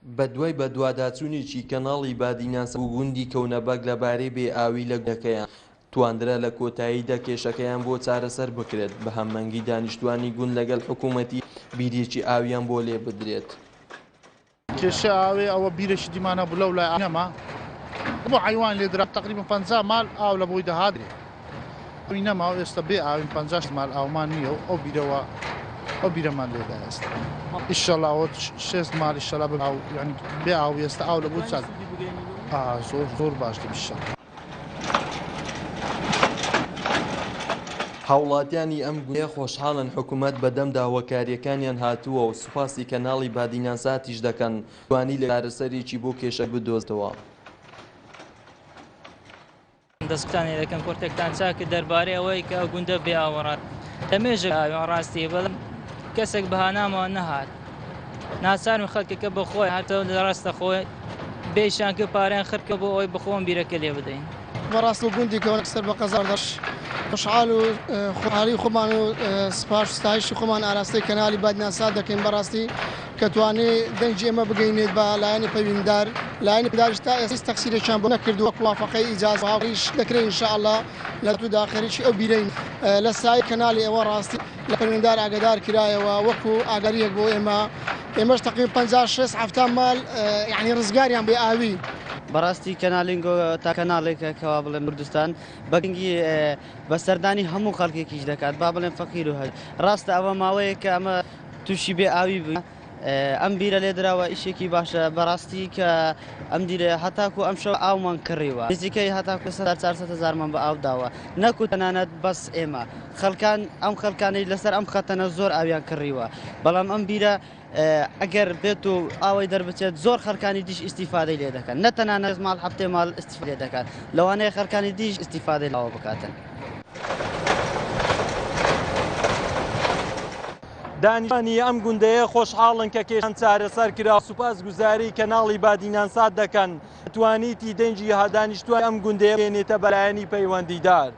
بەدوای بەدواداچوونێکی کەناڵی بادینان و گوندی کەونەبەگ لەبارەی بێ ئاوی لە گوندەکەیان، تواندرا لە کۆتاییدا کێشەکەیان بۆ چارەسەر بکرێت، بە هەمەنگی دانیشتوانی گوند لەگەڵ حکومەتی بیرێکی ئاویان بۆ لێبدرێت. کێشە ئاوێ ئەوە بیرێکی دیمان هەبوو لەو لای نەما بۆ عەیوان لێ درا تەقریبەن 50 مال ئاو لە بۆی دەهات ئاوی نەما و ئێستا بێ ئاوین 50 مال ئاومان نییە و ئەو بیرەوە ئەو بیرەمان لێدا ئێستا ئیشەڵا ئەوە شێست مال ئیشەڵا بە ئاو یعنی بێ ئاو ئێستا ئاو لە بۆ چاک زۆر زۆر باش دەبی ئیشەڵا. هاوڵاتیانی ئەم گوندەیە خۆشحاڵن حکومەت بەدەم داواکارییەکانیان هاتووە و سوپاسی کەناڵی بادینانساتیش دەکەن توانی لە چارەسەرێکی بۆ کێشەکە بدۆزێتەوە. دەستتان لێ دەکەم کۆرتێکتان چاک کرد دەربارەی ئەوەی کە ئەو گوندە بێ ئاوەڕات لە مێژە ئاویان ڕاستی بەڵام کەسێک بەهانامەوە نەهات ناچارم خەڵکەکە بە خۆی هاتەوە لە ڕاستە خۆی بێشان کرد پارەیان خرکە بۆ ئەوەی بەخۆم بیرەکە لێ بدەین. بەڕاست و گوندی کەونک سەر بە قەزا دەش خۆشحال و خۆحالی خۆمان و سپاس و ستایشی خۆمان ئاراستەی کەنالی بادینانسات دەکەین بەڕاستی کە توانی دەنگی ئێمە بگەینێت بە لایەنی پەیوەندیدار لایەنی پەیوەندیداریش تا ئێستا هیچ تەقسیرێکیان بۆ نەکردووە وەک موافەقەی ئیجازە هاوکاریش دەکرێن ان شاء اللە لە دودا خەریکی ئەو بیرەین لە سایەی کەنالی ئێوە ڕاستی لە پەیوەندیدار ئاگادار کرایەوە وەکو ئاگاریەک بۆ ئێمە ئێمەش تەقریبەن 50 60 70 مال یعنی ڕزگاریان بێ ئاوی. بەڕاستی کەنالینگۆ تا کەناڵێکە کەوا بڵێم کوردستان بە گرنگی بە سەردانی هەموو خەڵکێکیش دەکات با بڵێم فەقیر و هەژار ڕاستە ئەوە ماوەیەکە ئەمە تووشی بێ ئاوی بووین ئەم بیرە لێدراوە ئیشێکی باشە بەڕاستی کە ئەم دیرە هەتاکو ئەم شەو ئاومان کڕیوە نزیکەی هەتاکو 400 هەزارمان بە ئاو داوە نەکو تەنانەت بەس ئێمە خەڵکان ئەم خەڵکانەی لەسەر ئەم خەتەنە زۆر ئاویان کڕیوە بەڵام ئەم بیرە ئەگەر بێت و ئاوی دەربچێت زۆر خەڵکانی دیش ئیسیفادەی لێ دەکەن نە تەنانەت ماڵ هەفتێ ماڵ ئیسیفادە دەکات لەوانەیە خەڵکانی دیش ئیسیفادەی لاوە بکاتن. دانیشتوانی ئەم گوندەیە خۆشحاڵن کە کێشەیان چارەسەر کرا و سوپاسگوزاری کەناڵی بادینانسات دەکەن کە توانیتی دەنگی دانیشتوانی ئەم گوندەیە بگەیەنێتە بە لایەنی پەیوەندیدار.